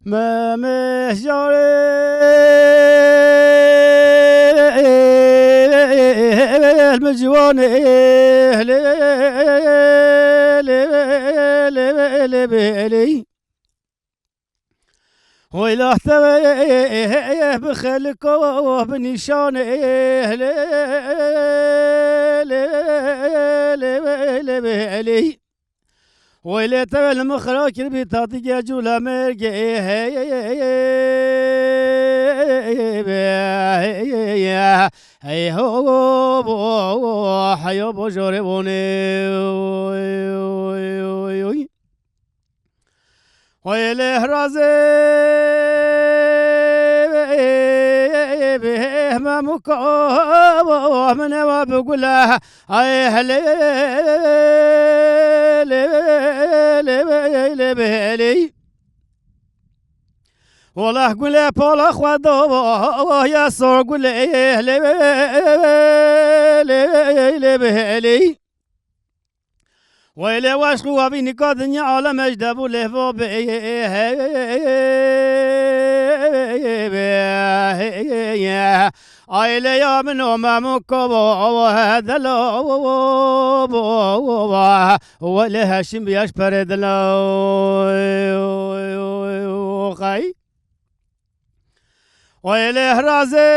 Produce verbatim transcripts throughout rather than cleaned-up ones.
Memê jarê, min ciwanê, lê, lê, lê, lê, lê. Weylah te bi xelika, bi nîşanê, lê, lê, lê, lê, lê. Weylê te li min xira kiribî, tatigê cûla mergê, hey, hey, ho, bo, heya bo jorê bonê. Oy, oy, oy, oy. Oy lê hrazê, memuka, min ewa bi gule. Ay hele, le, le, le, le. Wala gule pala xwe da, ya sor gule, le, le, le, le. Weylê weş xwe wî nika dinya alem ejdebû lêvo bê. Aile ya min o memuko bo, delo bo, welê heşim bi yaş pere dilo. Xey. Oy lê hrazê,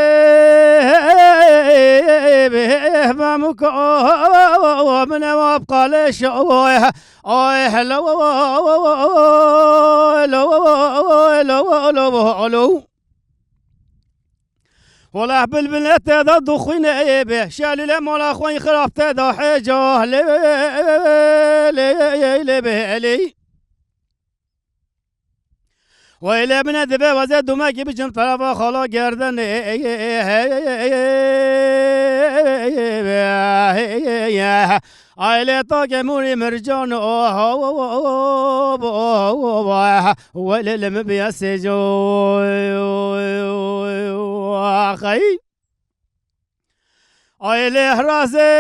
memuko, min ewa bqalê şo, oy, oy, hello, hello, hello, hello. Wala bilbile te da duxwîne ê bê, şelîle mala xwe xirab te da heca, lê, lê, lê, lê, lê. Weylê min e dibe weze dumekî biçim terafa xala gerdenê. Aile take mûrî mircan o. Weylê li min biya sêco. Xey. Aile hrazê,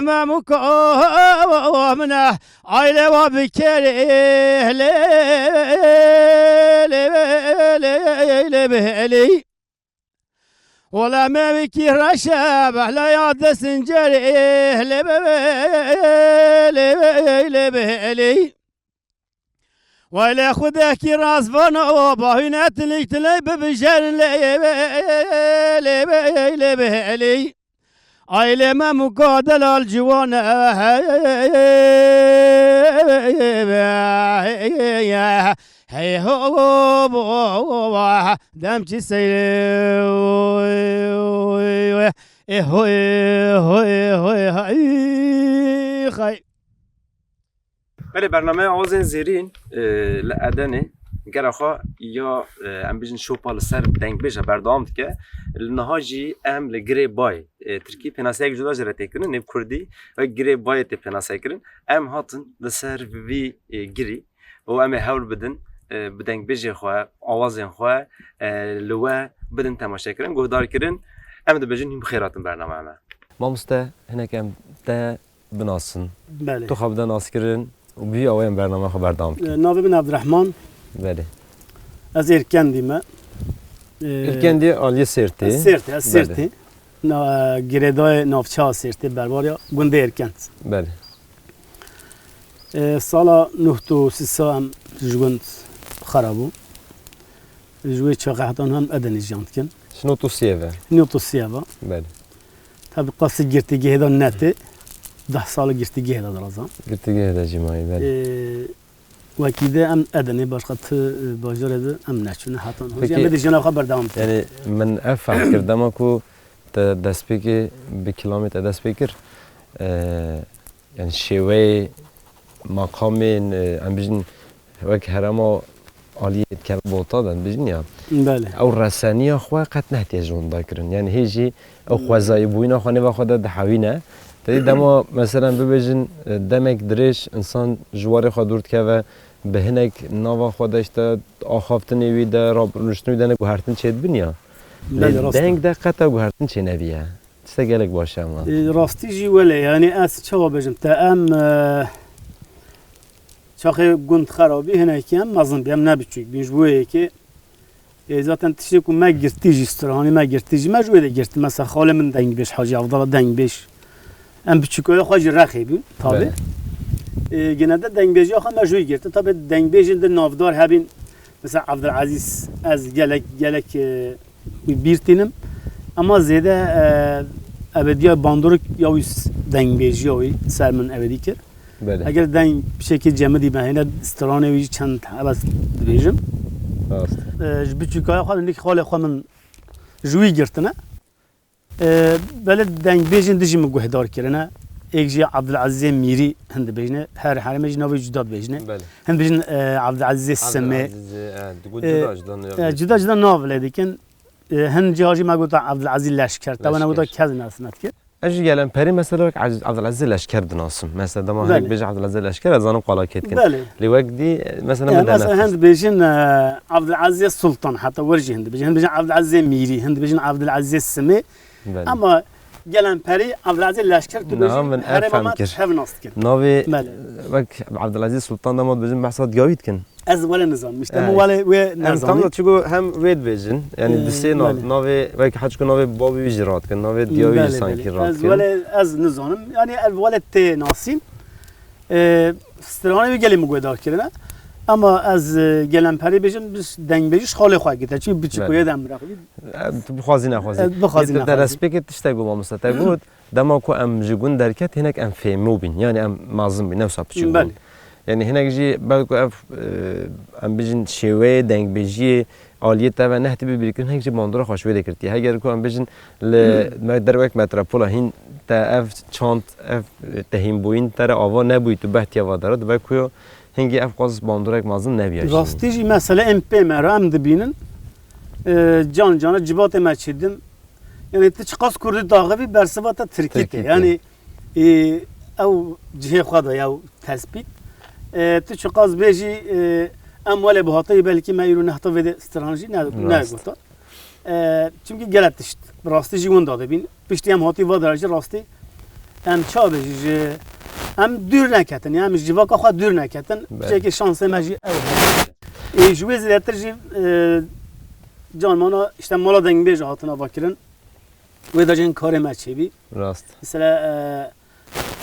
memuka, min e, aile wa bikerê, lê, lê, lê, lê, lê. Wala me wî kî reşe, behleya desincerê, lê, lê, lê, lê. Weylê xwedekî razvana o, bahîne tilik tiley bibijerin lê, lê, lê, lê, lê. Aile me muka delal ciwan e, hey ho, dem çi seyre, e hoy, hoy, hoy, hay, hay. Belê, bernameya Awazên Zêrîn, e, li Edenê gera xwe ya, e, em bijin şopa li ser dengbêja berdewam dike. Li niha jî em li Girê Bayê, e, tirkî pênaseyek cuda jê re tê kirin, nêv kurdî wek Girê Bayê tê pênasekirin. Em hatin li ser vî, e, girî û em ê hewl bidin, e, bi dengbêjê xwe, awazên xwe, e, li we bidin temaşekirin, guhdarkirin. Em dibêjin hûn bi xêr hatin bernameya me. Mamoste, hinek em te binasin. Belê. Tu xwe bide naskirin û bi vî awayên bername xwe berdewam bikin. E, navê min Abdurrahman. Belê. Ez Êrkendî me. E, Êrkendî aliyê Sêrtê. Ez Sêrtê, ez Belê. Sêrtê. Na, girêdayê navçeya Sêrtê berwariya gundê Êrkend. Belê. E, sala nehto sisa em ji gund xera bû. Ji wê çaxê heta niha em Edenê jiyan dikin. Ji nehto siyê ve? Nehto siyê ve. Belê. Tabi qasî girtîgehê de netê. Deh sal girtîgehê de dirazan. Girtîgehê de jî mayî, belê. Ee, wekî de em Edenê başqa ti, e, bajarê de em neçûne heta niha. Peki, em ê dijîna xwe berdewam bikin. Yani min ev fehm kir, dema ku te destpêkê bi kilamê te dest pê kir, e, Yani şêweyê, maqamên, e, em bijin wek herema aliyê dikeve bota de, em bijin ya. Belê. Ew reseniya xwe qet nehtiye ji winda kirin. Yani hê jî ew xwezayîbûyîna xwe nêva xwe de dihewîne. Te dî dema, meselen, bibêjin, e, demek dirêj insan ji warê xwe dûr dikeve, bi hinek nava xwe de, işte, axaftinê wî de, rap-, rûniştinê wî de ne guhertin çêdibin ya. Belê, Lê rast e. Deng de qet ew guhertin çênebiye. Tiştek gelek baş e ama. E, rastî jî wele, yani ez çawa bêjim te, em, e, Şaxê gund xerabî hinekî em mezin bî, em ne biçûk bîn. Ji bo yekê, e, zaten tiştê ku me girtî jî, stranî me girtî jî, me ji wê de girtin. Mesela xalê min dengbêj, Hacî Evdala dengbêj. Em biçûkoya xwe ji Rexê bûn, tabi. Belê. E, gene de dengbêjiya xwe me ji wî girtin. Tabi dengbêjên di navdar hebîn. Mesela Evdilezîz, ez gelek, gelek, e, wî bîr tînim. Ema zêde, e, ebediya bandorek ya wî s-, dengbêjiya wî ser min ebedî kir. Belê. Eger deng pişekî cemidî me hêne stranê wî jî çend hebes dibêjim. Rast. E, ji biçûkaya xwe hindik xalê xwe min ji wî girtine. E, belê dengbêjên dijî min guhdar kirine. Êk jî Evdilezîzê Mîrî hin dibêjine. Her herêmê jî navê cuda dibêjine. Belê. Hin dibêjin, e, Evdilezîzê Simê. Evdilezîzê, e, digot E, cuda cuda nav e, cuda cuda nav lê dikin. E, hin ciha jî me gota Evdilezîz Leşker. Te wena gota Leşker. Kes nas nedikir. Ez jî gelemperî mesela wek Ez-, Evdilezîz Leşker dinasim. Mesela dema Belê. Hinek bêje Evdilezîz Leşker, ez zanim qalaket in. Belê. Lê wek dî, e, mesela E, min mesela denet hin dibêjin, e, Evdilezîz Sultan, heta wir jî hin dibêjin. Hin dibêjin Evdilezîz Mîrî, hin dibêjin Evdilezîz Simê. Belê. Ama gelemperî Evdilezîz Leşker tu Na, bêjî min ev herêma fehm me kir. Hev nas dikin. Navê Belê. Wek Evdilezîz Sultan dema dibêjin behsa diyawî dikin. Ez wele nizanim. Îşte He, min wele wê em tam da nezanim. Çigo hem wê dibêjin. Yani Ee, di sê nav, belê. Navê, belkî heçku navê babî wî jî radikin. Navê diyawî jî Belê, sankî belê. Ez radikin. Wele, ez nizanim. Yani ev wele tê nasîn. Ee, stranê wî gelê min guhdar kirine. Ama ez, e, gelemperî bêjim, biz dengbêjî ji xalê xwe gite. Çünkü biçûkoyê Belê. De em rexibî. Em tu bixwazî nexwazî. Ez bixwazî Lê tu te nexwazî. Destpêkê tiştek bû mamoste. Te got, dema ku em ji gund derket, hinek em fêmo bîn. Yani em mazin bîn, newsa piçûk bûn. Belê. Yani hinek jî belku ev, e, em bijin şêweyê dengbêjiyê aliyê te ve nehtibî bîrkirin, hinek jî bandora xwe ji wê de girtiye. Heger ku em bijin li me derwek metropola hîn te ev çand, ev tehînbûyîn te re ava nebûyî, tu behtiya va dera, dibe ku yo hingî ev qas bandorek mazin nebiya jî. Rastî jî mesele em pê me re em dibînin, e, can cana civatê me çêdin. Yani tu çiqas kurdî daxivî bersiva te tirkî te. Tirkî te. Yani, e, ew cihê xwe de ya tespît. E, tu çiqas bêjî, e, em welê bi hatayî belkî me îro nehta vê de stran jî ne, Rast. Negota. E, çimkî gelek tişt bi rastî jî winda dibîn. Piştî em hatî va dera jî rastî em ça bêjî ji em dûr neketin. Yani em ji civaka xwe dûr neketin. Belê. Çekê şansê me jî ew. E, ji wê zêdetir jî, e, can mana işte mala dengbêj hatin avakirin. Wê de jî hin karê me çêbî. Rast. Mesela, e,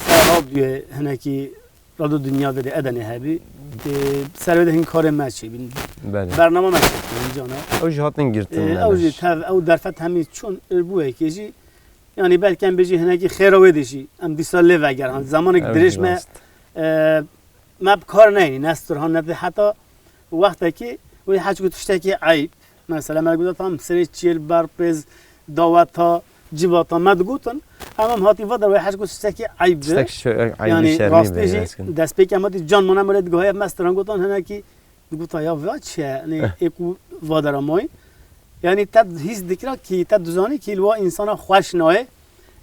ser radyoyê hinekî Radyo Dinya vê de Edenê hebî. E, ser wê de hin karê me çêbî. Belê. Bernama me çêbî cana. Ew jî hatin girtin, E, ew jî tev, ew derfet hemî çûn, e, bû yekê jî. Yani belkî em bêjî hinekî xêra wê de jî. Em dîsa lê vegeran. Zemanek Ew dirêj jî me, rast. E, me bi kar neyî, ne sturhan ne heta wextekî wê heç got tiştekî eyb. Mesela me gote tam serê çiyê li ber pêz daweta civata me digotin. Em em hatî va de wê heç got tiştekî eyb be. Tiştek şe-, eyb Yani şermî rastî be, jî reskin. Destpêkê em hatî can mana me lê digohaya me sturhan gotan hinekî digota ya va çi ye? Yani ê ku va dera mayî. Yani te hîs dikira ki te dizanî ki li wa însana xweş nayê.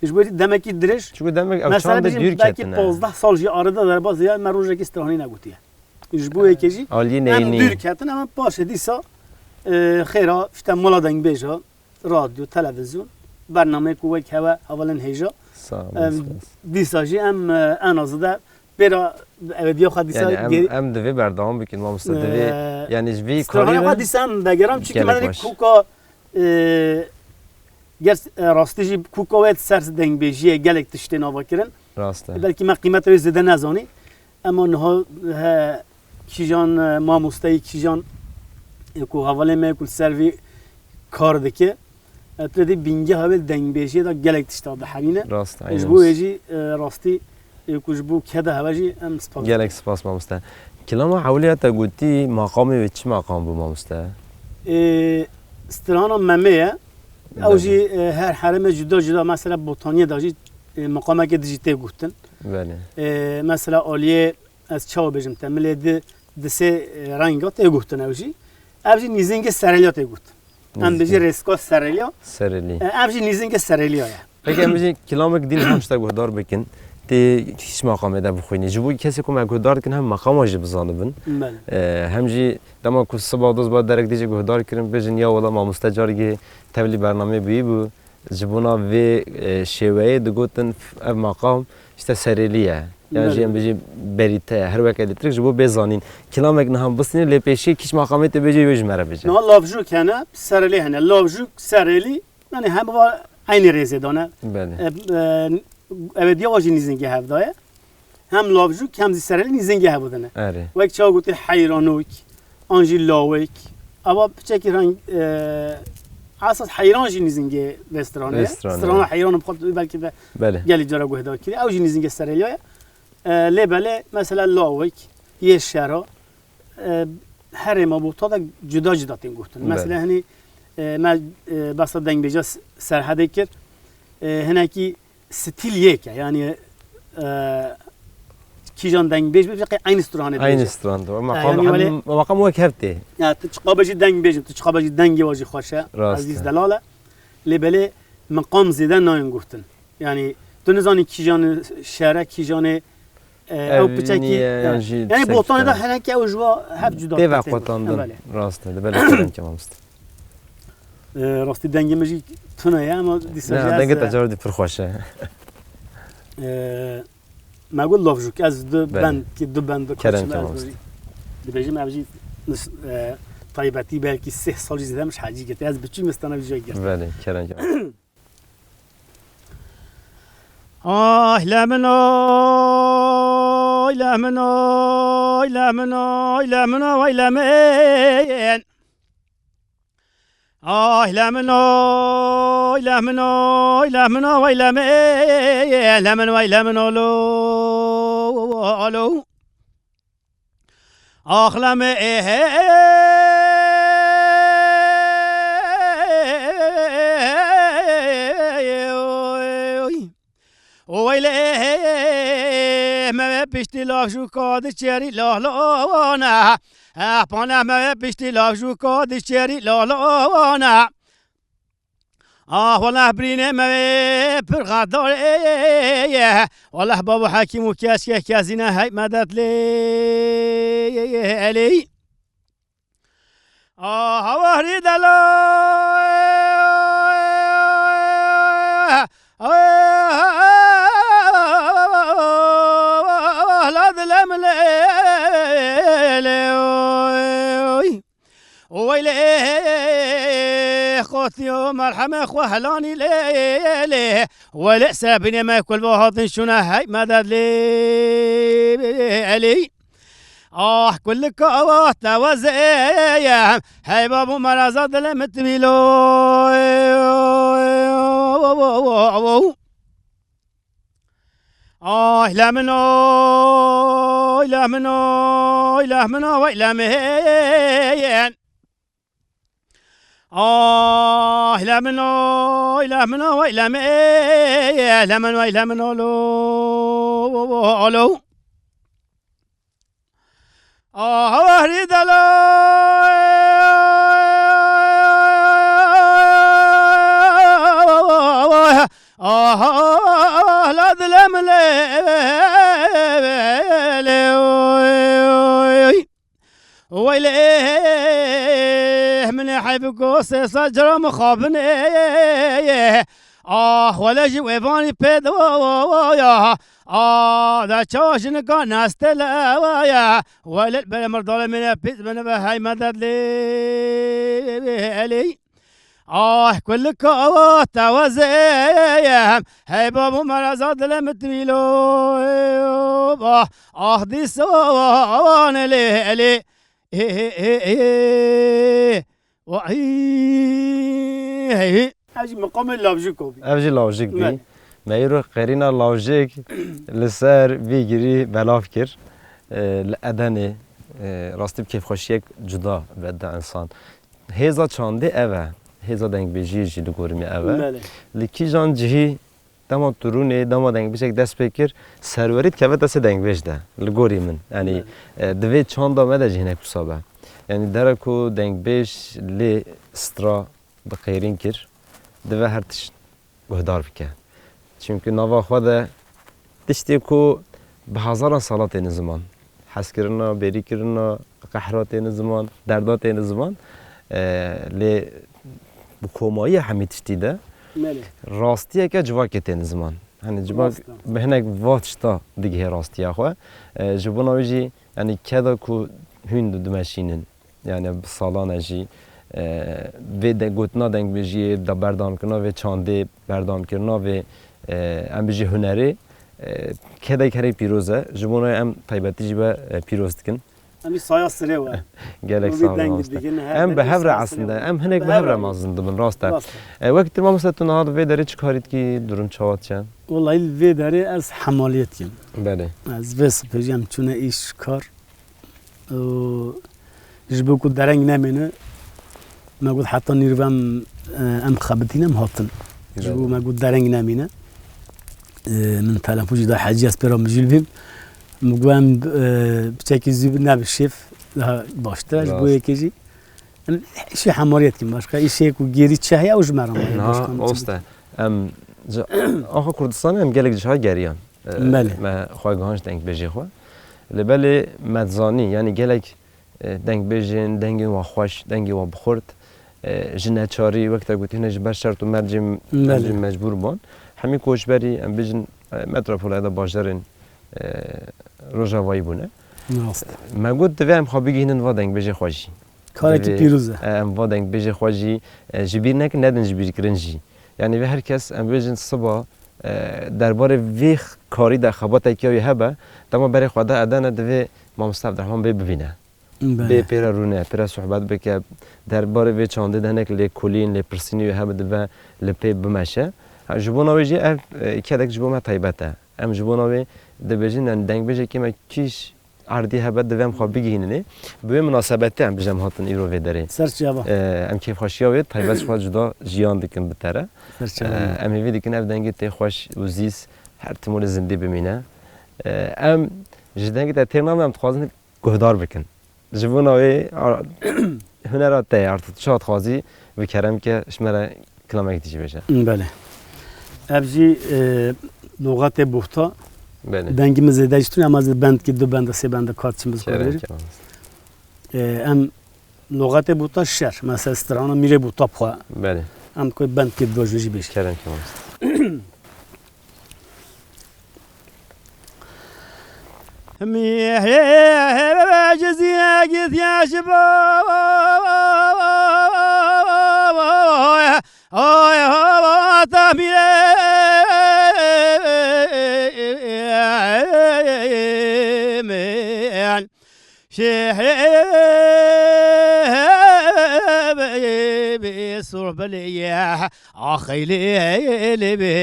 Ji bo demekî dirêj. Çiku demek ew Mesela çand de bêjin dûr belkî ketine. Pozdeh sal jî arada derbas ya me rojekî stranî negotiye. Ji bo yekê jî Aliyê em neyînî. Dûr ketin, em paşê dîsa, e, xêra işte mala dengbêja, radyo, televizyon, bernameyê ku wek hewe hevalên hêja. Sağ olun, Em, sağ olun. Dîsa jî em, e, en azı da pêra ebediya xwe dîsa Yani em, geri- em divê berdewam bikin, mamoste, divê, E, yani ji vî stranê karî xwe re dîsa em vegeran, çünkü gelek me baş. Koka, e, ger, e, rastî jî koka wê ser dengbêjiyê gelek tiştên ava kirin. Rast e. Belkî me qîmeta wê zêde nezanî. Ema niha he kîjan, e, mamosteyî kîjan, e, ku hevalê me ku li ser vî kar dike, e, tu dê bîngeha wê dengbêjiyê de gelek tişta dihemîne. Rast, Ji eynen. Bo wê jî, e, rastî, e, ku ji bo keda heve jî em spas Gelek spas mamoste. Kilama ewliya te gotî maqamê wê çi maqam bû mamoste? E, Strana Memê ye. Ew Belê. Jî, e, her herêmê cuda cuda, mesela Botaniyê de jî, e, maqameke dijî tê gotin. Belê. E, mesela aliyê ez çawa bêjim te, milê di, di sê, e, renga tê gotin ew jî. Ev jî nîzingê sereliya tê gotin. Em Nîzingê. Bijî rêska sereliya. Serelî. E, ev jî nîzingê sereliya ye. Peki em bijî kilamek dîn hem ji te guhdar bikin. Tê hiç maqamê de bixwînî. Ji bo kesê ku me guhdar dikin hem maqama jî bizanibin. Belê. E, hem jî dema ku siba doz ba derek dî jî guhdar kirin, bijin ya wela mamoste cargê tevlî bernameyê bûyî bû. Ji bona vê, e, şêweyê digotin ev maqam işte serêlî ye. Yan jî Belê. em bijî berîte ye. Her weke dîtirik ji bo bê zanîn. Kilamek niha bistîne lê pêşî kîç maqamê te bêje wê ji me re bêje. Niha lavjûk hene, serelî hene. Lavjûk, serelî, yani hem va eynî rêzê dane. Belê. E, e, Evediya wa jî nîzingê hev daye. Hem lavjûk hem zî serelî nîzingê hev dine. Erê. Wek çawa gotî heyranûk, an jî lawik. Ava piçekî reng, e, esas heyran jî nîzingê vê stranê ye. Vê stranê ye. Strana heyran bi xwe belkî de Belê. gelî cara guhdar kiriye. Ew jî nîzingê serelî ye. E, lê belê mesela lawik, yê şera, e, herê ma bû ta de cuda cuda tên gotin. Belê. Mesela hinî, e, me, e, behsa dengbêja S-, Serhedê kir. E, hinekî stîl yek e. Yani, e, kîjan dengbêj be, qey eynî stranê Eynî bêje. stran de. E, Maqam, yani hem, wele maqam wek hev tê. Ya, tu çiqa bêjî dengbêj in, tu çiqa bêjî dengê wa jî xweş e. Rast Ezîz e. Delal e. Lê belê meqam zêde nayên gotin. Yani, tu nizanî kîjanê şere, kîjanê, e, ew Ev piçekî, niye, e, yan jî yani, piçek botanê de işte. Heneke ew ji wa hep cuda Tê ve tê. qotandin. Belê. Rast e, belê kerem ke mamoste. E, rastî dengê min jî tune ye ama dîsa Ne, jî ez, dengê e, te cara dî pir xweş e. E, me got lavjûk, ez du Belê. bend, ki du bend Kerem dikaçim ke ez mamoste. dibêjim, ev jî nis-, e, taybetî belkî sê sal jî zêde min ji hecî girtî. Ez biçûm, ez tane vî jî girtî. Belê, kerem ke. Ay le min, ay le min, ay le min, ay le min, ay le min. Ay le min, ay le min, ay le min, ay le min. Le min, ay le min, olo, olo. Ax le min, eh, eh, eh, oy. Weylê me ve piştî lavjûka diçêrî lalane. Eh, pane me ve piştî lavjûka diçêrî lalane. Ah, wele birînê me wê pir xedarê ye. Wele babo Hekîm û keşke kezîne hey medet lê elî. Ah, hawarî dela. Ah, la dilem lê lê. Weylê, qotî û merhemê xwe helanî lê lê. Welê sebînê me kul bo hatin şûne hey medet lê elî. Ah, kulika wa te wezê ye. Hey babo meraza dilê min twîlo. Ay le min, ay le min, ay le min, ay le min. Ay le min, ay le min, ay le min. Le min, ay le min, olo, olo. Ah, wehrî dela. Ah, la dilem lê, lê, oy. Weylê, min heyf go sê sed cara mixabinê. Ah, wele jî wê vanî pê de wa, wa, wa, ya. Ah, da çawa jinika nestele wa, ya. Wele bere merdale mine pît bine ve hey medet lê elî. Ah, kulika wa te wezê ye. Hey babo meraza dilê min twîlo. Ah, ah, dîsa wa, wa, wa, ne lê elî. Ê, ê, ê, ê. Wa, ê, ê, ê. Ev jî meqamê lawjiko bî. Ev jî lawjik bî. Me. Me îro qerîna lawjik li ser vî girî belav kir. E, li Edenê, e, rastî bi kêfxweşiyek cuda vedida însan. Hêza çandê ev e. Hêza dengbêjiyê jî li gorî min ev e. Belê. Li kîjan cihî Dema tu rûnê, dema dengbêjek dest pê kir, serwerî dikeve destê dengbêj de, li gorî min. Yanî, Belê. e, di vê çanda me de jî hinek wisa be. Yanî, dere ku dengbêj lê stra bi qêrîn kir, divê her tişt guhdar bike. Çimkî nava xwe de tiştê ku bi hezaran sala têne ziman. Hezkirina, bêrîkirina, qehra têne ziman, derda têne ziman. E, lê bi komayî hemî tiştî de Belê. rastiyeke civakê têne ziman. Hani cima bi hinek va tişta digihê rastiya xwe. E, ji bona wê jî, yani keda ku hûn di dimeşînin, yani bi salan e jî, e, vê de gotina dengbêjiyê, da berdewamkirina vê çandê, berdewamkirina vê, e, em bijî hunerê, e, kedek herê pîroz e. Ji bona em taybetî jî be, e, pîroz dikin. Em ê saya sirê we. Gelek sağ olun mamoste. Em bi hev re aslında, em hinek bi hev re mezin dibin, rast e. Rast e. E, wek tu mamoste tu niha di vê derê çi karî dikî, durum çawa diçe? Wallahî li vê derê ez hemaliyet dikim. Belê. Ez vê sibê jî em çûne îş kar. Û ji bo ku dereng nemîne, me got heta nîrve em, e, em xebitîne em hatin. Ji bo me got dereng nemîne. E, min telefon jî da Hecî, ez pê re mijûl bîm. Min got em, e, piçekî zû bi nebe şêf daha baştir e, ji bo yekê jî. Em îşê hemariyê dikin, başka îşê ku gêrî çi heye ew ji me re maye. Niha mamoste, em ji axa Kurdistanê em gelek ciha geriyan. E, me xwe gihanî dengbêjê xwe. Lê belê me dizanî, yani gelek e, dengbêjên, dengên wa xweş, dengê wa bi xurt, e, ji neçarî, wek te gotî, hine ji ber şert û mercên, mercên mecbûr bûn. Hemî koçberî, em bêjin, e, metropolaya de bajarên, e, rojavayî bûne. Rast. Me got, divê em xwe bigihînin va dengbêjê xwe jî. Karekî pîroz e. E, em va dengbêjê xwe jî, e, ji bîr nekin, nedin ji bîr kirin jî. Yani vê her kes, em bêjin, siba, e, derbarê vê karî de xebatekî wî hebe, dema berê xwe de edene, divê mamoste Evdirehman bê bibîne. Bê pê re rûne, pê re sohbet bike, derbarê vê çandê de hinek lêkolîn, lêpirsînî wê hebe dibe li pê bimeşe. Ha, ji bona wê jî ev, e, kedek ji bo me taybet e. Em ji bona wê dibêjin, yani dengbêjekê me kîş erdî hebe divê em xwe bigihîninê. Bi wê minasebetê em bijî em hatin îro vê derê. Ser çava. E, em kêfxweşiya wê taybet ji xwe cuda jiyan dikin bi te re. Ser çava. E, em hêvî dikin ev dengê tê xweş û zîz her tim wê zindî bimîne. E, em ji dengê te têr nabin, em dixwazin guhdar bikin. Ji bona wê, a, hunera te ye, artık çawa dixwazî, bi kerem ke ji me re kilamek dî jî bêje. Belê. Ev jî, e, lûxetê buhta. Belê. Dengê min zêde jî tune, ama ez bend kî du benda, sê benda kar çim biz. Kerem ke mamoste. E, em lûxetê buhta şer, mesela strana mîrê buhta bi xwe. Belê. Em koy bend kî du jî bêje. Kerem ke mamoste. Mihrê cizî gitiye ji bo oy, oy, oy, te mihrê min. Şehrê bê sur bilê ye, axeylê lê bê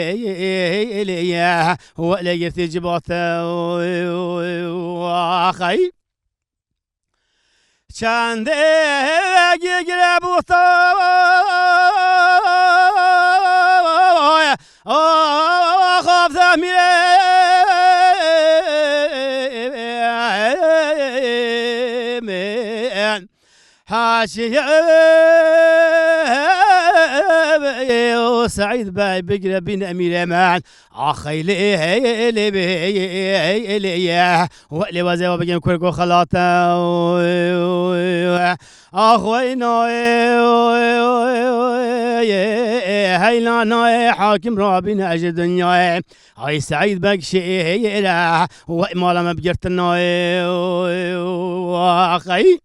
lê ye, welê girtî cibate axey. Çendê gigre buxta Xav demîrê min. Hacî Seîd Bey bigire bîn emîrê min. Axeylê lê bê lê ye. Welê wezê we bigên kurgo xelate. Axweyna heyla nayê hakim rabîne ji dinyayê. Ay Seîd Beg şêre we mala me bigirtina. Axey.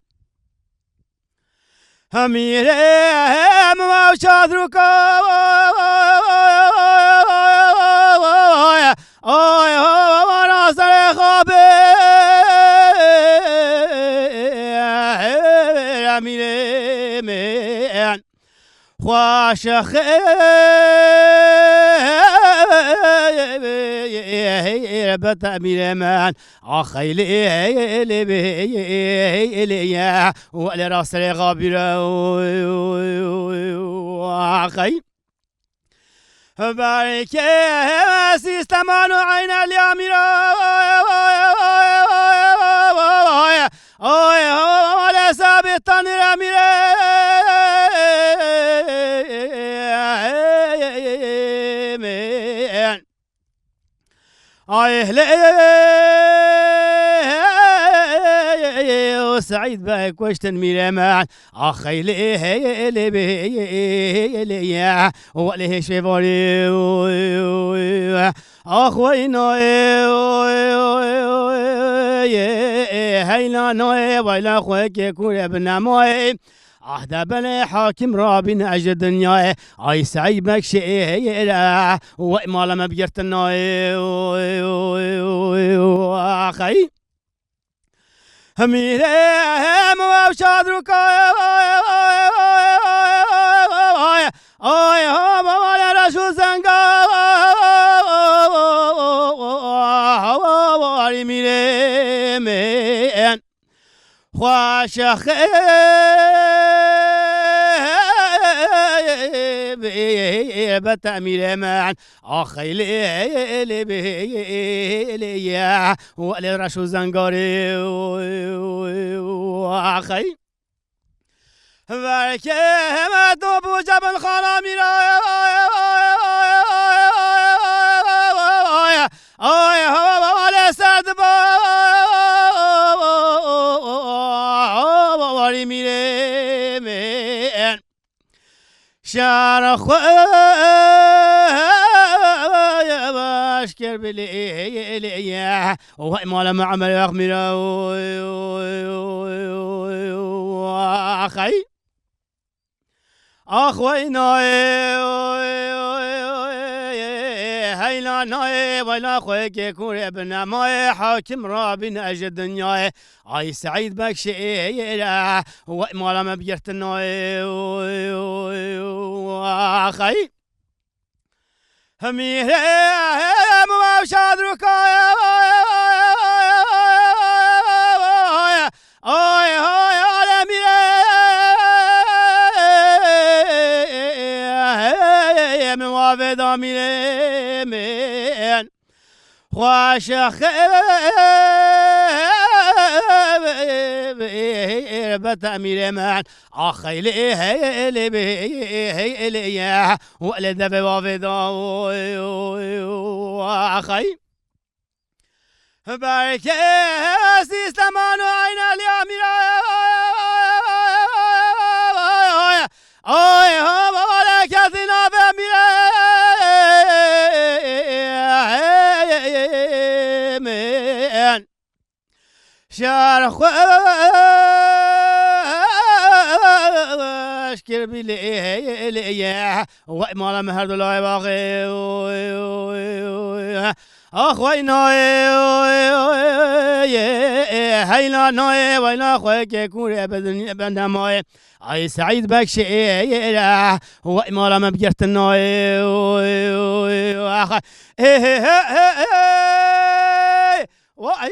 Hemîrê me çadruka. Ay, ay, ay, ay, serê xabê, emîrê min. Xweş xêr be temîrê min. Axeylê lê bê lê ye. Welê ra serê xabîre. Axey. Belkê sîsteman û eynelî amîra. Ay, ay, ay, ay, sabit tanîr amîre min. Ay, lê Seîd Beg kuştin mîrê min. Axey lê heye lê bê lê ye. Welê hêşê varê. Axweyna heyla nayê wayla xwe ke kûre bi nemayê. Ah de belê hakim rabîn ez ji dinyayê. Ay Seîd Beg şêre. Wey mala me bigirtin nayê. Axey. Mîrê min ew çadrûka. Ay ha bavale reş û zenga. Warî mîrê min. Xweşexê be temîrê min. Axey lê lê bê lê ye. Welê reş û zengarê. Axey. Verkê me to bû cebin xana mîra. Ay ha bavale ser diba. Warî mîrê min. Şer xwe baş kir bilê lê ye. Wey mala me Emer Axmîra. Axey. Axweyna heyla nayê wayla xwe ke kûre bi nemayê hakim rabîn ez ji dinyayê. Ay Seîd Beg şêre. Wey mala me bigirtin nayê. Axey. Mîrê min ew şadrûka. Ay hay ale mîrê min wavê da mîrê min. Xweşexê be temîrê min. Axey lê heye lê bê lê ye. Welê devê wavê da. Axey. Belkê sîsteman û eyna lê amîra. Ay ha bavale kesî navê mîrê min. Şer xweş kir bî lê lê ye. Wey mala me her du layê baxê. Axweyna heyla nayê weyla xwe ke kûre be dinyê be nemayê. Ay Seîd Beg şêre. Wey mala me bigirtin nayê. Ax. Wey.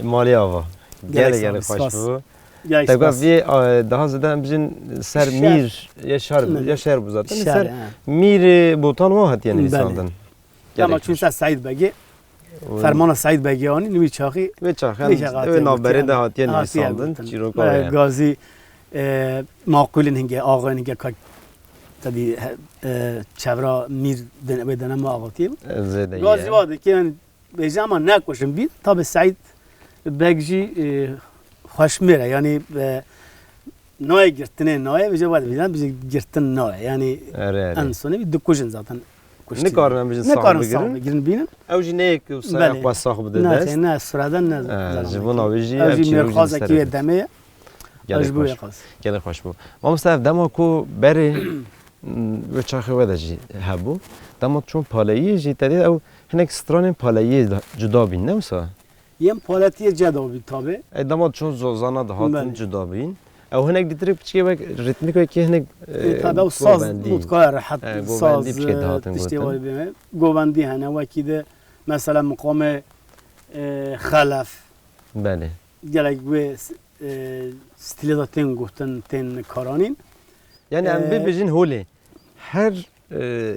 Malê ava. Gelek gelek xweş bû. Tevka vê, e, daha zêde em bijin ser mîr, ya şer, ya şer bû zaten. Ser mîr, e, botan wan hatiye nivîsandin. Dema çûn ser Seîd Begê. Fermana Seîd Begê anî, nivî çaxî. Vê çaxî, vê navberê de hatiye nivîsandin. Çîroka wê. Gazî, e, maqûlin hingê, axayên hingê ka tedî, e, çevra mîr wê denema avatiye. Gazî wa dike, yani, bêje ama nekuşin bî. Tabi Seîd Beg jî, e, xweşmêr e. Yani, e, nayê girtinê nayê, bêje wede bîne, bêje girtin nayê. Yani, en sonê bî dikujin zaten. Nikarin em bijin sax bigirin. Nikarin sax bigirin bînin. Ew jî neyek û sax xwe sax bide dest. Ne, ne, sureden ne. Ji bo navê jî ew jî mêrxazekî wê demê ye. Gelek xweş. Gelek xweş bû. Mamoste, ev dema ku berê, wê çaxê we de jî hebû. Dema çûn paleyî jî tedê ew hinek stranên paleyî cuda bîn, ne wisa? Yên paletiyê cuda bîn tabi. Ey dema çûn zozana dihatin cuda bîn. Ew hinek dîtirê piçkê wek rîtmîk wekî hinek, e, tabi ew saz govendî. Mutka rehet, e, saz, govendî piçkê, e, dihatin tiştê gotin. Wayî bîne. Govendî hene wekî de mesela miqamê, e, xelef. Belê. Gelek wê, e, stîlê de tên gotin, tên karanîn. Yani em, e, bibêjin holê. Her, e,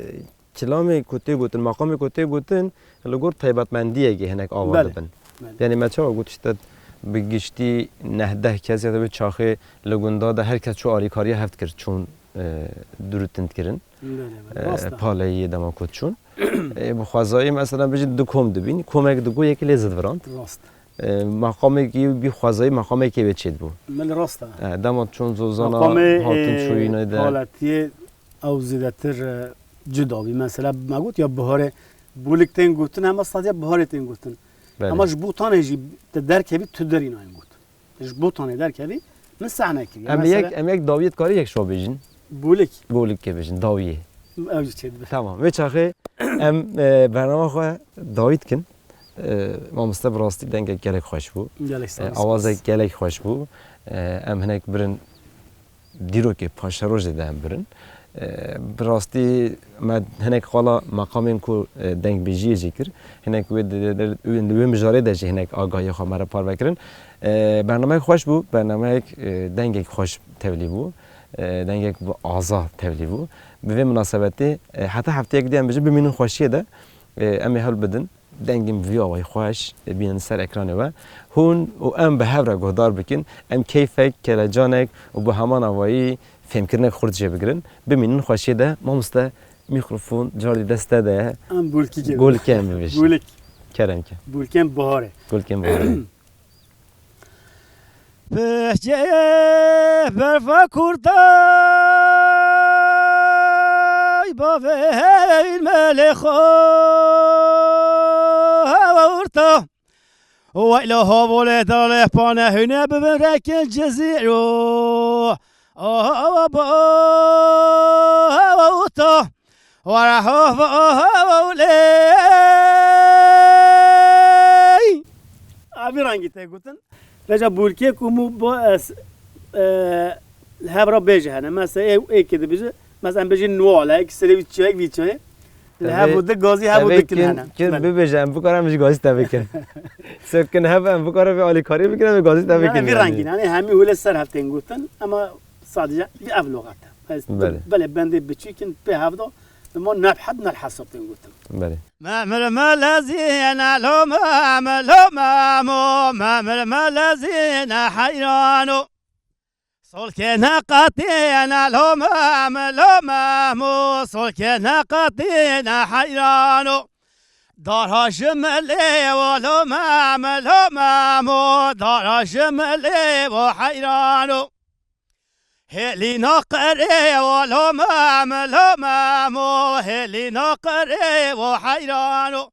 kilamê ku tê gotin, maqamê ku tê gotin, li gor taybetmendiyekê hinek ava dibin. Belê. Yani me çawa got işte bi giştî neh deh kes ya da wê çaxê li gunda de her kes çû alîkariya hev dikir, çûn, e, dûr û tund kirin. Belê, belê. E, rast e. Paleyî dema ku çûn. E, bi xwezayî mesela bijî du kom dibîn, komek digo yekî lê zidvirand. Rast. E, meqamekî bî xwezayî, meqamekê wê çêdibû. Min rast e. E, dema çûn zozana Meqamê, hatin e, çûyînê de. Haletiyê ew zêdetir, e, cuda bî. Mesela me got ya biharê bûlik tên gotin, hema sadiya biharê tên gotin. Belê. Hema ji Botanê jî te derkevî tu derî nayên got. Ji Botanê derkevî min sehne kiriye. Em Mesela yek, em yek dawiyê dikarî yek şo bêjin. Bûlik. Bûlikê bêjin, dawiyê. Ew jî çêdibe. Tamam. Vê çaxê em, e, bernama xwe dawî dikin. E, mamoste bi rastî dengek gelek xweş bû. Gelek sağ E, ol. Awazek gelek xweş bû. E, em hinek birin dîrokê paşerojê de em birin. E, bi rastî me hinek xala meqamên ku, e, dengbêjiyê jî kir. Hinek wê di, di, di, di wê mijarê de jî hinek agahiyê xwe me re parve kirin. E, bernameyek xweş bû, bernameyek, e, dengek xweş tevlî bû. E, dengek bi aza tevlî bû. Bi vê minasebetê, e, heta hefteyek dî em bijin bimînin xweşiyê de, e, em ê hewl bidin. Dengên vî awayî xweş bînin ser ekranê we. Hûn û em bi hev re guhdar bikin. Em keyfek, kelecanek û bi heman awayî fêmkirinek xurt jê bigirin. Bimînin xweşiyê de. Mamoste, mîkrofon cardî dest te de ye. Em bûlkî kevin. Gulkê em bibêjin. Bûlik. Kerem ke. Bûlkên biharê. Gulkên biharê. Piştê berfa kurtay bavê melê xwe orta. Weylo havolê dalê pane hüne bibin rekin cizîro. Awa ba awa uta. Wara hova hova uley. Abi rangi te gotin. Veca bulkê ku mu bo es, e, hev ra bêje hene. Mesela ê, ê ki dibêje. Mesela em bêjin nual, ek sere vî çayek vî çayê. Li hev û di gazî hev û di kin hene. Kin bibêje em bikarin em ji gazî te bikin. Sekin hev em bikarin vê alîkarî bikin em ji gazî te bikin. Vî rengîn, yani hemî hûlê ser hev tên gotin, ama sadece vî ev loxet e. Belê. Belê bendê biçîk in pê hev de, ma ne bi hed ne li hesab tên gotin. Belê. Memir melezîne lo mem, lo memo, memir melezîne heyrano. Solkê neqetîne lo mem, lo memo, solkê neqetîne heyrano. Dara ji milê wo lo mem, lo memo, dara ji milê wo heyrano. Hêlîna qerê wo lo mem, lo memo, hêlîna qerê wo heyrano.